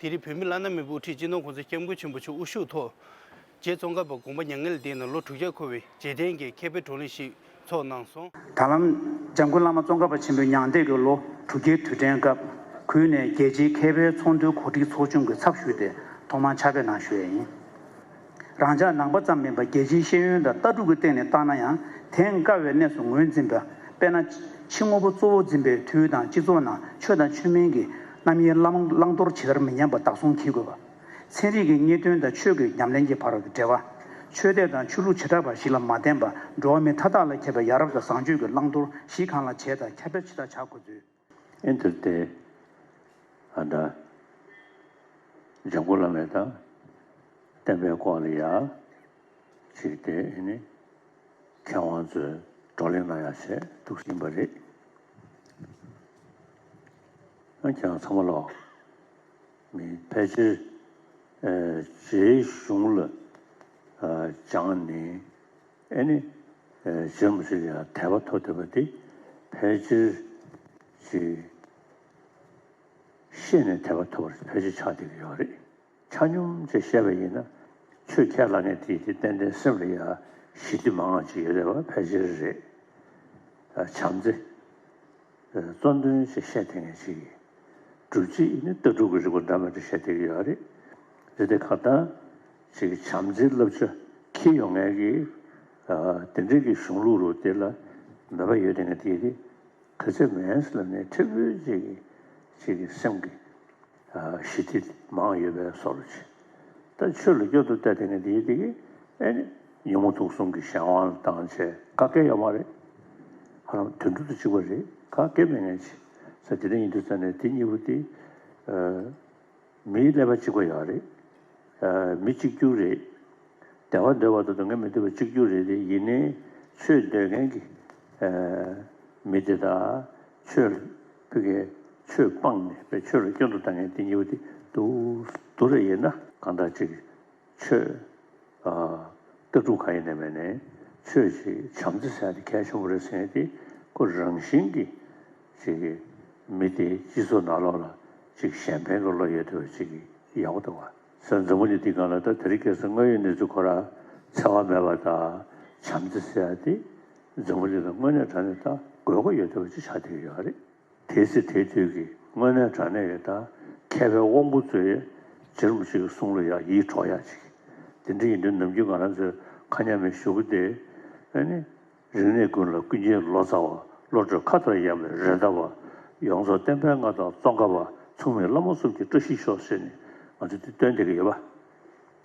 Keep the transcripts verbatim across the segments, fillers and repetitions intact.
དེ་རིང་བོད་མི་བླ་ན་མེད་པའི་དབུ་ཁྲིད་སྤྱི་ནོར་༸གོང་ས་༸སྐྱབས་མགོན་ཆེན་པོ་མཆོག་དབུ་བཞུགས་ཐོག་རྗེ་ཙོང་ཁ་པ་དགོངས་པ་མྱ་ངན་ལས་འདས་ནས་ལོ་དྲུག་བརྒྱ་འཁོར་བའི་རྗེས་དྲན་གྱི་མཁས་པའི་བགྲོ་གླེང་ཞིག་ཚོགས་གནང་སོང་། ད་ལམ་འཇམ་མགོན་བླ་མ་ཙོང་ཁ་པ་ཆེན་པོའི་མྱང་འདས་ཀྱི་ལོ་དྲུག་བརྒྱའི་དུས་དྲན་སྐབས་གུས་ནས་རྒྱལ་སྤྱིའི་མཁས་པའི་ཚོགས་འདུའི་གོ་སྒྲིག་ཚོགས་ཆུང་གི་ཚབ་ཞུས་ཏེ་ཐོག་མར་ཕྱག་དཔེ་གནང་ཞུ་ཡས་ཡིན། རང་ཅག་ནང་པ་ཙམ་མིན་པར་རྒྱལ་སྤྱིའི་ཤེས་ཡོན་དང་ལྟ་གྲུབ་ཀྱི་སྟེང་ནས་བལྟས་ན་ཡང་དེང་དཀའ་བའི་གནས་སུ་ངོས་འཛིན་པ། དཔེར་ན། ཕྱི་དངོས་པོ་གཙོ་བོར་འཛིན་པའི་དུས་དང་སྤྱི་ཚོགས་ནང་ཆོས་དང་ཆོས་མིན་གྱི་རྣམ་གཡེང་བླང་བླང་དོར་ཇི་ལྟར་མི་ཉམས་པ་བདག་བཟུང་བགྱིད་དགོས་པ། ཚན་རིག་གི་རྙེད་དོན་དང་ཆོས་ཀྱི་ཉམས་ལེན་གྱི་བར་གྱི་འབྲེལ་བ། ཆོས་དད་དང་ཆོས་ལུགས་བྱེ་བྲག་པ་ཞིག་ལ་མ་བརྟེན་པར་འགྲོ་བ་མི་མཐའ་དག་ལ་ཁྱབ་པའི་ཡ་རབས་དང་བཟང་སྤྱོད་ཀྱི་བླང་དོར་གཞི་གང་ལ་བྱས་དང་ཁྱབ་པ་ཇི་ལྟར་བྱ་དགོས་ཚུལ། ཨེ་འདིར་ཏེ། ཨ་ད། འཇམ་མགོན་བླ་མའི་དང་། བསྟན་པའི་སྐོར་ལ་ཡ། ཅིག་དེ་ཨེ་ནི། མཁས་དབང་ཚོས་བགྲོ་གླེང་གནང་ཡ་བྱས་འདུག་ཟིན་པ་རེད། ཨ་ཁྱེད་རང་ཚང་མ་ལོ། མི་ཕལ་ཆེར། ཨ་རྗེའི་གཞུང་ལ། ཨ་སྦྱངས་ནས། ཨེ་ནི། ཨ་རྗེ་རིན་པོ་ཆེ་ལ་ཡ་དད་པ་ཐོབ་བསྡད་པ་དེ་ཕལ་ཆེར་ཅིག་ཤེས་ནས་དད་པ་ཐོབ་པ་ཕལ་ཆེར་ཆགས་བསྡད་ཀྱི་ཡོད་རེད། ཆ་སྙོམས་ཅིག་བཤད་པ་ཡིན་ན་ཆོས་ཁས་བླངས་མཁན་དེ་དེ་ཏན་ཏན་སེམས་ལ་ཡ་ཞི་བདེ་མང་བ་ཅིག་ཡོད་བསྡད་པ་ཕལ་ཆེར་རེད། ཨ་བྱམས་བརྩེ། གཙོ་འདོན་ཞིག་བཤད་ཐེངས་ཅིག་སྒྲུབ་བྱེད་ནི་ལྟ་གྲུབ་ཀྱི་རིག་པ་འདྲ་མི་འདྲ་བཤད་བསྡད་ཀྱི་ཡོད་རེད། རེད་དེ་ཁ་ཏང་ཅིག་བྱམས་བརྩེའི་བསླབ་བྱ་འཁྱེར་ཡོང་མཁན་གྱི་ཨ་དེ་འདྲའི་གི་གཞུང་ལུགས་རུ་དེ་ལ་མོས་པ་ཡོད་དེ་ངས་དེ་དེ་ག་ཚད་མེད་ཟེར་ལབ་ནས་ཕྲན་བུ་ཅིག་གི་ཅིག་གི་སེམས་ཀྱི་ཨ་ཞི་བདེ་མང་ཡོད་པའི་བཟོ་འདྲ་ཅིག་ད་ཆོས་ལ་སྐྱོན་དུ་བལྟས་དེ་ངས་དེ་དེ་གི་ཨེ་ནི་ཉོན་མོངས་དུག་གསུམ་གྱི་གཞན་དབང་ལ་བཏང་བྱས་ག་གེ་ཡོད་མ་རེད། ཧ་ལམ་དོན་གྲུབ་ཏུ་གཅིག་པ་རེད། ག་གེ་མེད་ངེས་ཅི། ས་དེ་འདྲ་ཡིན་དུས་ཙ་ནས་དེ་གཉིས་པོ་དེ། ཨ་མིའི་ཀླད་པ་གཅིག་པ་ཡོད་རེད། ཨ་མི་གཅིག་གྱུར་རེད། བདེ་བ་འདོད་པ་དང་སྡུག་བསྔལ་མི་འདོད་པ་གཅིག་གྱུར་རེད་དེ་ཡིན་ནའི་ཆོས་འདོད་མཁན་གྱི་ཨ་མི་དེ་དང་ཆོས་ལ་ཕ་གིའི་ཆོས་སྤངས་ནས་པའི་ཆོས་ལ་སྐྱོན་དུ་བཏང་མཁན་དེ་གཉིས་པོ་དེ་འདུག་འདུག་རེད། ཡིན་ན་གང་ལྟར་ཅིག་ཆོས། ཨ་ལྟ་གྲུབ་གང་ཡིན་ནའི་མིན་ནའི་ཆོས་ཀྱི་བྱམས་བརྩེ་ཟེར་ཡ་དེ་གལ་ཆེན་པོ་རེད་ཟེར་ཡ་དེ་ཁོ་རང་བཞིན་གྱིས་ཅིག་གི་མི་དེའི་སྤྱི་ཚོགས་ནང་ལོགས་ལ་ཅིག་གཞན་ཕན་གྱི་བློ་ཡོད་བསྡད་པ་ཅིག་གི་ཡག་པོ་འདུག་བ། ས་འཛམ་བུ་གླིང་འདིའི་སྒང་ལ་ད་དེ་རིང་ཁ་སང་དངོས་ཡོད་གནས་ཚུལ་ཁོ་རང་འཚེ་བ་མེད་པ་དང་བྱམས་བརྩེ་ཟེར་ཡ་དེ་འཛམ་བུ་གླིང་ལ་དངོས་གནས་དྲང་གནས་ད་དགོས་མཁོ་ཡོད་བསྡད་པ་ཅིག་ཆགས་བསྡད་ཀྱི་ཡོད་རེད། དེའི་ཚེ་དེའི་དུས་ཀྱི་དངོས་གནས་དྲང་གནས་ཀྱི་ད་མཁས་པའི་དབང་པོ་ཚོས་རྗེ་རིན་པོ་ཆེ་གི་གསུང་ལ་ཡང་ཡིད་འཕྲོག་ཡག་ཅིག་དེ་འདྲ་ཡིན་དུས་ནམ་རྒྱུན་ང་རང་ཚོས་ཁ་ཉན་མེད་ཞུ་གི་དེ། ཨ་ནི། རིག་གནས་ཀུན་ལ་ཀུན་མཁྱེན་ལོ་ཙཱ་བ། བློ་གྲོས་མཁའ་ལྟར་ཡངས་པའི་རེད་མདའ་བ། ཡོངས་རྫོགས་བསྟན་པའི་མངའ་བདག་ཙོང་ཁ་པ། མཚུངས་མེད་བླ་མ་གསུམ་གྱི་བཀྲ་ཤིས་ཤོག་ཟེར་ནས་ང་ཚོས་དེ་སྟོན་བསྡད་ཀྱི་ཡོད་པ།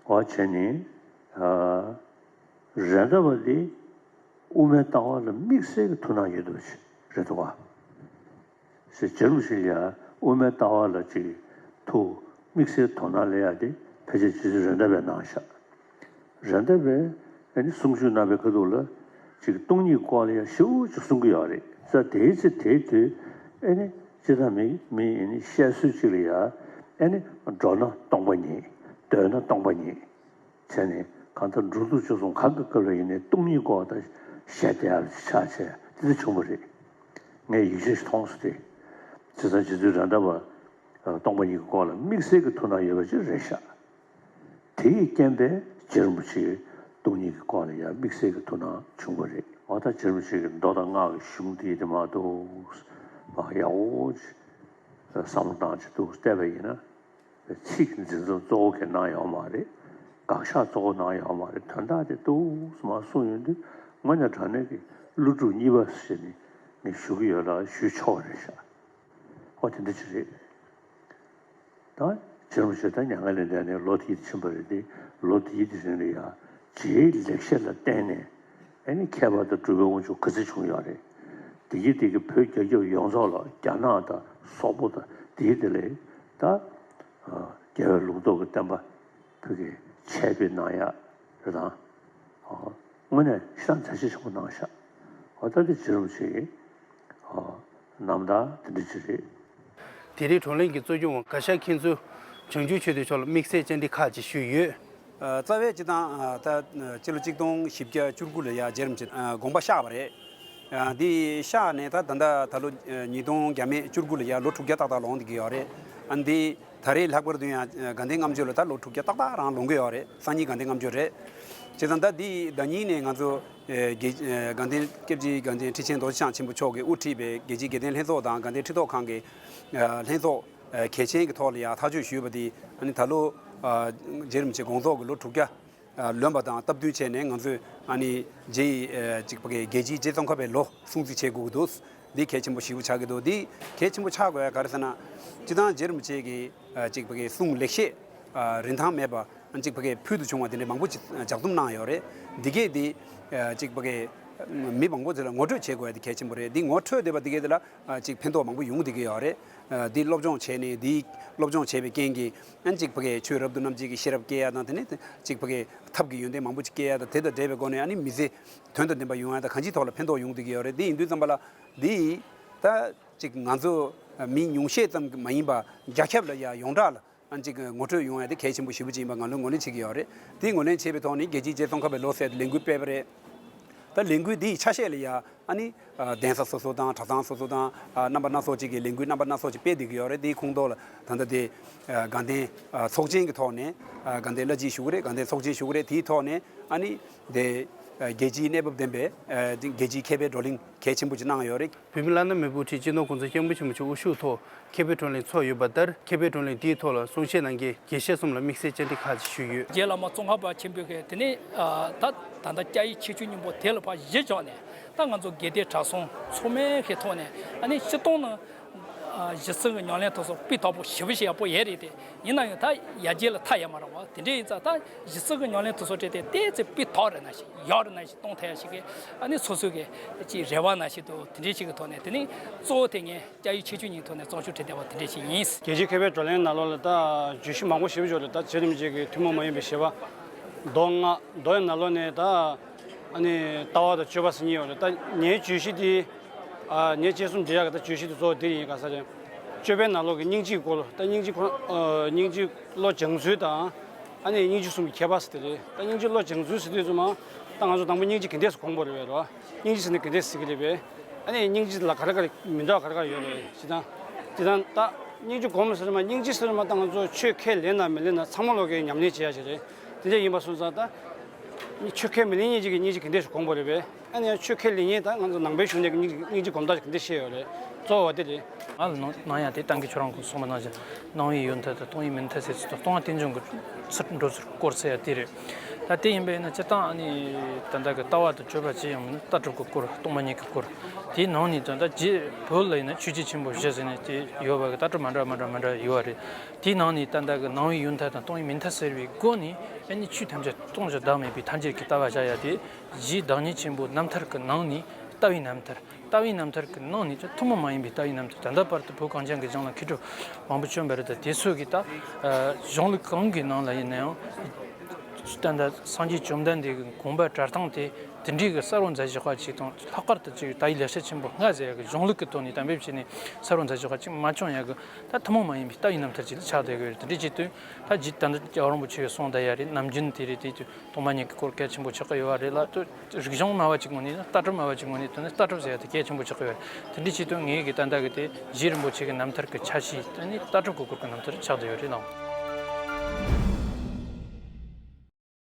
འོ་བྱས་ནས། ཨ། རེད་མདའ་བ་འདི་དབུ་མའི་ལྟ་བ་ལ་དམིགས་བསལ་གྱི་ཐུགས་སྣང་ཡོད་འདུག་རེད་འདུག་བ། ཞེས་རྗེ་རིན་པོ་ཆེ་ལ་ཡང་དབུ་མའི་ལྟ་བ་ལ་ཅིག་ཐུགས་དམིགས་བསལ་དོ་སྣང་སླེབས་ཡ་དེ་ཕལ་ཆེར་རྗེ་བཙུན་རེད་མདའ་བས་གནང་ཤག་རེད་མདའ་བས་ཨ་ནི་གསུང་ཆོས་གནང་བའི་ཁ་ཐུག་ལ་ཅིག་སྟོང་ཉིད་སྐོར་ལ་ཡང་ཞེ་པོ་ཅིག་གསུང་གི་ཡོད་རེད། ས་དེའི་ཚེ་དེའི་དུས་ཨ་ནི་སྤྱིར་བཏང་མི་མི་ཨ་ནི་བཤད་སྲོལ་ཅིག་ལ་ཡང་ཨ་ནི་འགྲོ་ན་སྟོང་པ་ཉིད། སྡོད་ན་སྟོང་པ་ཉིད། བྱས་ནས་གང་ལྟར་འགྲོ་འདུག་སྤྱོད་གསུམ་གང་གི་སྐབས་ལ་ཡིན་ནའི་སྟོང་ཉིད་སྐོར་དང་བཤད་བསྡད་ཡག་ཆགས་བྱས་དེ་འདྲ་བྱུང་བ་རེད། ངས་ཡིག་ཆ་ཞིག་མཐོང་སོང་སྟེ། བྱས་ཙང་རྗེ་བཙུན་རེད་མདའ་བ་སྟོང་པ་ཉིད་ཀྱི་སྐོར་ལ་དམིགས་བསལ་གྱི་ཐུགས་སྣང་ཡོད་པ་ཅིག་རེད་ཤག་དེ་ཡི་རྐྱེན་པས་རྗེ་རིན་པོ་ཆེས་སྟོང་ཉིད་ཀྱི་སྐོར་ལ་ཡང་དམིགས་བསལ་གྱི་ཐུགས་སྣང་བྱུང་བ་རེད། འོ་ད་རྗེ་རིན་པོ་ཆེ་གི་མདོ་དང་སྔགས་ཀྱི་གཞུང་དེ་ཡིན་དེ་མ་གཏོགས་ཡག་པོ་ཅིག་བསམ་བློ་བཏང་ཅིག་འདུག་བལྟས་པ་ཡིན་ན། ཚིག་འཛིན་མཚམས་གཙོ་བོ་གི་གནང་ཡོད་མ་རེད། དགག་བཞག་གཙོ་བོ་གནང་ཡོད་མ་རེད། དོན་དག་དེ་ཏོག་ཙམ་མར་གསུངས་ཡོང་དུས་དངོས་གནས་དྲང་གནས་ཀྱི་ཀླུ་སྒྲུབ་གཉིས་པ་ཟེར་ནས་ངས་ཞུ་གི་ཡོད་ལ་ཞུ་ཆོག་རེད་ཤག་ཨོ་དེ་འདྲ་ཅིག་རེད། ད་རྗེ་རིན་པོ་ཆེ་ད་མྱ་ངན་ལས་འདས་ནས་ལོ་དེ་ཕྱིན་པ་རེད་དེ། ལོ་དེའི་དེ་རིང་ལ་ཡང་རྗེའི་ལེགས་བཤད་ལ་བརྟེན་ནས། ཨ་ནི་མཁས་པ་དང་གྲུབ་པའི་དབང་ཕྱུག་ག་ཚོད་བྱུང་ཡོད་རེད། དེ་གི་དེ་གི་བོད་རྒྱལ་ཁབ་ཡོངས་རྫོགས་ལ་རྒྱ་ནག་དང་སོག་པོ་དང་དེའི་དེ་ལས་ད་རྒྱལ་བའི་ལུང་རྟོགས་ཀྱི་བསྟན་པ་བོད་ཀྱི་ཆེད་སྤེལ་གནང་ཡག་རེད་དང་། དངོས་གནས་ཤ་མཛའ་བཤེས་ཆེན་པོ་གནང་ཤག་འོ་ད་དེ་རྗེ་རིན་པོ་ཆེ་གིས་རྣམ་ཐར་དེ་འདྲ་ཅིག་རེད། དེ་རིང་བགྲོ་གླེང་གི་གཙོ་སྐྱོང་བ་དགའ་ཤགས་མཁྱེན་བརྩེ་བྱང་ཆུབ་ཆོས་ལྡན་མཆོག་ལ་དམིགས་བསལ་བཅར་འདྲི་ཁག་ཅིག་ཞུས་ཡོད། རྩ་བའི་སྤྱི་བཏང་ད་སྤྱི་ལོ་གཅིག་སྟོང་བཞི་བརྒྱ་བཅུ་དགུ་ལ་ཡ་རྗེ་རིན་པོ་ཆེ་དགོངས་པ་བཞག་པ་རེད། འདི་བཞག་ནས་ད་ད་ལྟ་ད་ལོ་ཉིས་སྟོང་བརྒྱ་མེད་བཅུ་དགུ་ལ་ཡ་ལོ་དྲུག་བརྒྱ་ཏག་ཏག་ལོངས་བསྡད་ཀྱི་ཡོད་རེད། ཨ་འདི་ད་རེས་ལྷག་པར་དུ་ཡང་དགའ་ལྡན་ལྔ་མཆོད་ལ་ད་ལོ་དྲུག་བརྒྱ་ཏག་ཏག་རང་ལོངས་ཀྱི་ཡོད་རེད། སང་ཉིན་དགའ་ལྡན་ལྔ་མཆོད་རེད། བྱས་ཙང་ད་འདི་ཟླ་ཉིན་ནས་ང་ཚོ་ཨ་དགེ་ཨ་དགའ་ལྡན་སྐྱབས་རྗེ་དགའ་ལྡན་ཁྲི་ཆེན་རྡོ་རྗེ་འཆང་ཆེན་པོ་མཆོག་གིས་དབུ་ཁྲིད་པའི་རྒྱལ་སྤྱིའི་དགེ་ལྡན་ལྷན་ཚོགས་དང་དགའ་ལྡན་ཁྲི་ཐོག་ཁང་གི་ཨ་ལྷན་ཚོགས་ཨ་གལ་ཆེན་གྱི་ཐོག་ལ་ཡང་ཐག་གཅོད་ཞུས་པ་འདི་ཨ་ནི་ད་ལོ་ཨ་རྗེ་རིན་པོ་ཆེ་དགོངས་རྫོགས་ཀྱི་ལོ་དྲུག་བརྒྱ་ལོན་པ་དང་སྟབས་བསྟུན་བྱས་ནས་ང་ཚོས་ཨ་ནི་རྗེ་ཡི་ཨ་གཅིག་ཕ་གི་རྒྱལ་སྤྱིའི་རྗེ་ཙོང་ཁ་པའི་ལོ་སྲུང་བརྩི་བྱེད་དགོས་ཀྱི་འདུག་འདི་གལ་ཆེན་པོ་ཞེ་པོ་ཆགས་ཀྱི་འདུག་འདི་གལ་ཆེན་པོ་ཆགས་དགོས་ཡ་ག་རེ་ཟེར་ན། སྤྱིར་བཏང་རྗེ་རིན་པོ་ཆེ་གི་ཨ་གཅིག་ཕ་གི་གསུང་ལེགས་བཤད་ཨ་རིན་ཐང་མེད་པ་གཅིག་ཕ་གི་ཕུལ་དུ་བྱུང་བ་དེ་འདྲ་མང་པོ་ཅིག་ལྗགས་རྩོམ་གནང་ཡོད་རེད། འདི་གས་འདི་ཨ་གཅིག་ཕ་གི་མི་མང་པོ་ཚོ་ལ་ངོ་སྤྲོད་བྱེད་དགོས་ཡ་དེ་གལ་ཆེན་པོ་རེད། འདི་ངོ་སྤྲོད་བསྡད་པ་འདི་གས་དེ་ལ་ཨ་གཅིག་ཕན་ཐོགས་མང་པོ་ཡོང་བསྡད་ཀྱི་ཡོད་རེད། ཨ་འདི་སློབ་སྦྱོང་བྱས་ནས་འདི་སློབ་སྦྱོང་བྱས་པའི་རྐྱེན་གྱིས་ཨ་གཅིག་ཕ་གི་ཆོས་རབ་ཏུ་རྣམ་འབྱེད་ཀྱི་ཤེས་རབ་སྐྱེ་ཡ་དང་། དེ་ནས་གཅིག་ཕ་གི་ཐབས་ཀྱི་ཡོན་ཏན་མང་པོ་ཅིག་སྐྱེ་ཡ་དང་། དེ་དང་འབྲེལ་བའི་སྒོ་ནས་ཨ་ནི་མི་ཚེ་དོན་དང་ལྡན་པ་ཡོང་ཡ་དང་། གང་ཅིའི་ཐོག་ལ་ཕན་ཐོགས་ཡོང་བསྡད་ཀྱི་ཡོད་རེད། འདི་ཡིན་དུས་ཙམ་པ་ལ་འདི་ད་གཅིག་ང་ཚོ་མི་ཉུང་ཤས་ཙམ་མ་ཡིན་པ་རྒྱ་ཁྱབ་ལ་ཡ་ཡོངས་གྲགས་ལ་ཨ་ཅིག་ངོ་སྤྲོད་ཡོང་ཡ་དེ་གལ་ཆེན་པོ་ཞེ་པོ་ཅིག་ཡིན་པ་ང་ཚོས་ངོས་ལེན་བྱེད་ཀྱི་ཡོད་རེད། དེ་ངོས་ལེན་བྱས་པའི་ཐོག་ནས་རྒྱལ་སྤྱིའི་རྗེ་ཙོང་ཁ་པའི་ལོ་ཟེར་ཏེ་ལས་འགུལ་སྤེལ་བ་རེད། ད་ལས་འགུལ་འདིའི་ཆ་ཤས་ལ་ཡ་ཨ་ནི་གདན་ས་སོ་སོ་དང་གྲྭ་ཚང་སོ་སོ་དང་རྣམ་པ་སྣ་ཚོགས་ཅིག་གི་ལས་འགུལ་རྣམ་པ་སྣ་ཚོགས་ཅིག་སྤེལ་བསྡད་ཀྱི་ཡོད་རེད། དེའི་ཁོངས་གཏོགས་ལ་ད་ལྟ་དེ་དགའ་ལྡན་ཚོགས་ཆེན་གྱི་ཐོག་ནས་དགའ་ལྡན་བླ་སྤྱི་ཞུ་གི་རེད། དགའ་ལྡན་ཚོགས་ཆེན་ཞུ་གི་རེད། དེའི་ཐོག་ནས་ཨ་ནི་དེ་རྒྱལ་སྤྱིའི་གནས་བབ་ལྡན་པའི་རྒྱལ་སྤྱིའི་མཁས་པའི་བགྲོ་གླེང་གལ་ཆེན་པོ་ཅིག་གནང་ཡོད་རེད། བོད་མི་བླ་ན་མེད་པའི་དབུ་ཁྲིད་སྤྱི་ནོར་༸གོང་ས་༸སྐྱབས་མགོན་ཆེན་པོ་མཆོག་དབུ་བཞུགས་ཐོག་མཁས་པའི་བགྲོ་གླེང་ཚོགས་ཡོད་པ་ལྟར། མཁས་པའི་བགྲོ་གླེང་དེའི་ཐོག་ལ་གསུང་བཤད་གནང་མཁན་དགེ་བཤེས་གསུམ་ལ་དམིགས་བསལ་བཅར་འདྲི་ཁག་ཅིག་ཞུས་ཡོད། རྗེ་བླ་མ་ཙོང་ཁ་པ་ཆེན་པོས་གི་དེ་ནས་ད་ད་ལྟ་སྐྱབས་ཡུལ་ཆེ་ཆུང་སྙིང་པོ་དེ་ལ་ཕར་གཞི་བཞག་ནས། ད་ང་ཚོ་དགེ་ལྡན་གྲྭ་ཚང་ཚང་མའི་གི་ཐོག་ནས་ཨ་ནི་སྤྱིར་བཏང་ནི་གཞི་རྩའི་གི་ཉམས་ལེན་དེ་ཚོ་སྤུས་དག་པོ་ཞེ་པོ་ཞིག་ཡག་པོ་ཡོད་རེད་དེ། ཡིན་ན་ཡང་ད་ཡར་རྒྱས་ལ་མཐའ་ཡས་མ་རེད་བ། དེ་འདྲ་ཡིན་ཙང་ད་གཞི་རྩའི་གི་ཉམས་ལེན་དེ་ཚོ་སྤྲད་དེ་ཏོག་ཙམ་སྤུས་དག་རེད་ན་ཞིག་ཡག་རེད་ན་ཞིག་གཏོང་ཐུབ་ཡ་ཞིག་གི་ཨ་ནི་སོ་སོའི་གི་ཅིག་རེ་བ་ན་ཞིག་འདུག་དེ་འདྲའི་ཞིག་གི་ཐོག་ནས། དེ་ནི་གཙོ་བོ་དེ་ངས་སྐྱབས་ཡུལ་ཆེ་ཆུང་གཉིས་ཐོག་ནས་བརྩམས་ཞིབ་བྱས་བསྡད་པ་དེ་འདྲ་ཞིག་ཡིན། རྒྱལ་སྤྱིའི་མཁས་པའི་བགྲོ་གླེང་ནང་ལོགས་ལ་ད་བརྗོད་གཞི་མང་པོ་ཞེ་པོ་ཅིག་ཡོད་རེད། ད་རྗེ་རིན་པོ་ཆེ་གི་ཐུན་མོང་མ་ཡིན་པའི་བཞེད་པ་མདོ་ལྔ། མདོ་ཡི་ནང་ལོགས་ནས་ད་ཨ་ནི་ལྟ་བ་དང་སྤྱོད་པ་ཟེར་གཉིས་ཡོད་རེད། ད་ངའི་བརྗོད་གཞི་དེ་ཨ་ངའི་དཔྱད་རྩོམ་འབྲི་ཡག་གི་ད་བརྗོད་གཞི་དེ་གཙོ་བོ་དེ་ཡིན། ག་ས་རེད། སྤྱོད་པའི་ནང་ལོགས་ཀྱི་སྙིང་རྗེའི་སྐོར། ད་སྙིང་རྗེ་ཁོ་ཨ་སྙིང་རྗེ་བློ་སྦྱང་ཚུལ་དང་། ཨ་ནི་སྙིང་རྗེ་གསུམ་གྱི་ཁྱད་པར་ཟེར་དེ་རེད། ད་སྙིང་རྗེ་བློ་སྦྱང་ཚུལ་ཟེར་དུས་ཙམ་པ། ད་ང་ཚོ་དང་པོ་སྙིང་རྗེ་ག་འདྲས་སེ་སྒོམ་དགོས་རེད་པས། རེད་པ། སྙིང་རྗེ་ཟེར་ན་ག་འདྲས་ཟེར་གྱི་རེད་པས། ཨ་ནི་སྙིང་རྗེ་ལ་ག་རེ་ག་རེ་མི་འདྲ་བ་ག་རེ་ག་རེ་ཡོད་རེད། ཅི་ད་ཅི་ད་ད་སྙིང་རྗེ་སྒོམ་ཟེར་མ། སྙིང་རྗེ་ཟེར་མ་ད་ང་ཚོ་ཆོས་ཁས་ལེན་ན་མི་ལེན་ན་ཚང་མ་ལོག་གི་ཉམས་ལེན་བྱེད་ཡ་ཞིག་རེད། དེ་འདྲ་ཡིན་པ་སོང་ཙང་ད་ཆོས་ཁས་མི་ལེན་མཁན་ཅིག་གིས་སྙིང་རྗེ་ག་འདྲས་སེ་སྒོམ་དགོས་རེད་པས། ཨ་ནི་ཡང་ཆོས་ཁས་ལེན་མཁན་ད་ང་ཚོ་ནང་པའི་གཞུང་ནས་སྙིང་རྗེ་སྒོམ་སྟངས་ག་འདྲས་བཤད་ཡོད་རེད། གཙོ་བོ་དེ་རེད། ང་ལ་ནང་ནང་ཡང་དེ་བཏང་གི། ཁྱོད་རང་གིས་གསུངས་པ་ནང་བཞིན་སྣང་བའི་ཡུལ་མཐའ་དང་སྟོང་ཉིད་མིག་མཐའ་ཟེར་ཚུལ་དང་། སྟོང་པ་རྟེན་འབྱུང་གི་ཚུར་འགྲོ་ཚུར་སྐོར་ཟེར་ཡ་དེ་རེད། ད་དེ་ཡིན་པ་ཡིན་ན་སྤྱིར་བཏང་ཨ་ནི་ད་ལྟ་གི་ལྟ་བ་དང་སྤྱོད་པ་ཅི་ཡང་མིན་ན་ལྟ་གྲུབ་ཀྱི་སྐོར། སྟོང་པ་ཉིད་ཀྱི་སྐོར། དེའི་ནང་ནས་ད་ལྟ་རྗེ་བོད་ལ་ཡིན་ན་ཆོས་བརྒྱུད་ཆེན་པོ་བཞི་ཟེར་ནས་དེ་ཡོད་པ་གི་ལྟ་གྲུབ་མ་འདྲ་མ་འདྲ་མ་འདྲ་ཡོད་པ་རེད། དེའི་ནང་ནས་ད་ལྟ་གི་སྣང་བའི་ཡུལ་མཐའ་དང་སྟོང་ཉིད་མིག་མཐའ་ཟེར་བའི་སྒོ་ནས་ཨ་ནི་ཆོས་ཐམས་ཅད་སྟོང་ཞིང་བདག་མེད་པའི་ཐམས་ཅད་ཀྱི་ལྟ་བ་བཞག་ཡ་དེ། རྗེ་བདག་ཉིད་ཆེན་པོའི་རྣམ་ཐར་གྱི་ནང་ནས་ལྟ་བའི་རྣམ་ཐར། ལྟ་བའི་རྣམ་ཐར་གྱི་ནང་ནས་ཀྱང་ཐུན་མོང་མ་ཡིན་པའི་ལྟ་བའི་རྣམ་ཐར། ད་ལྟ་བར་དུ་བོད་གངས་ཅན་གྱི་ལྗོངས་ལ་མཁས་གྲུབ་མང་པོ་བྱོན་པ་རེད། ད་དེ་ཚོ་གི་ད་གཞུང་ལུགས་གང་གི་ནང་ལ་ཡིན་ན་ཡང་། ད་ལྟ་སངས་རྒྱས་བཅོམ་ལྡན་འདས་ཀྱི་དགོངས་པ་གྲལ་སྟོན་དེ་དེ་འདྲའི་གི་གསལ་བོ་མཛད་བཞག་པ་ཅིག་དང་། ལྷག་པར་དུ་ཅིག་ད་ཡི་ལེགས་བཤད་ཆེན་པོ་ལྔ་ཟེར་ཡ་གི་གཞུང་ལུགས་ཀྱི་ཐོག་ནས་གཏན་འབེབས་བྱས་ནས་གསལ་བོ་མཛད་བཞག་པ་ཅིག་མ་བྱུང་ཡ་གི། ད་ཐུན་མོང་མ་ཡིན་པའི་ལྟ་བའི་རྣམ་ཐར་ཅིག་ལ་ཆགས་བསྡད་ཀྱི་ཡོད་རེད། དེ་འདྲ་བྱེད་དུས་ད་རྗེ་ད་ལྟ་རྒྱལ་བ་རིན་པོ་ཆེ་གིས་གསུངས་བསྡད་ཡ་རེད། ནམ་རྒྱུན་དེ་རེད། དེ་དུས། སྟོང་པ་ཉིད་ཀྱི་སྐོར་གལ་ཆེན་པོ་ཆགས་ཀྱི་ཡོད་པ་རེད་ལ། ད་རིག་གཞུང་སྨྲ་བ་གཅིག་ངོས་ནས་ཡིན་ན། ལྟ་གྲུབ་སྨྲ་བ་གཅིག་ངོས་ནས་ཡིན་ན། ལྟ་གྲུབ་ཟེར་ཡ་དེ་གལ་ཆེན་པོ་ཆགས་ཀྱི་ཡོད་རེད། དེ་འདྲ་བྱེད་དུས་ངེད་ཀྱི་ད་ལྟ་གི་དེ་རྗེ་རིན་པོ་ཆེ་གི་རྣམ་ཐར་གྱི་ཆ་ཤས་དེ་ནི་ལྟ་གྲུབ་ཀྱི་སྐོར་གྱི་རྣམ་ཐར་ཆགས་བསྡད་ཡོད་རེད་ལགས།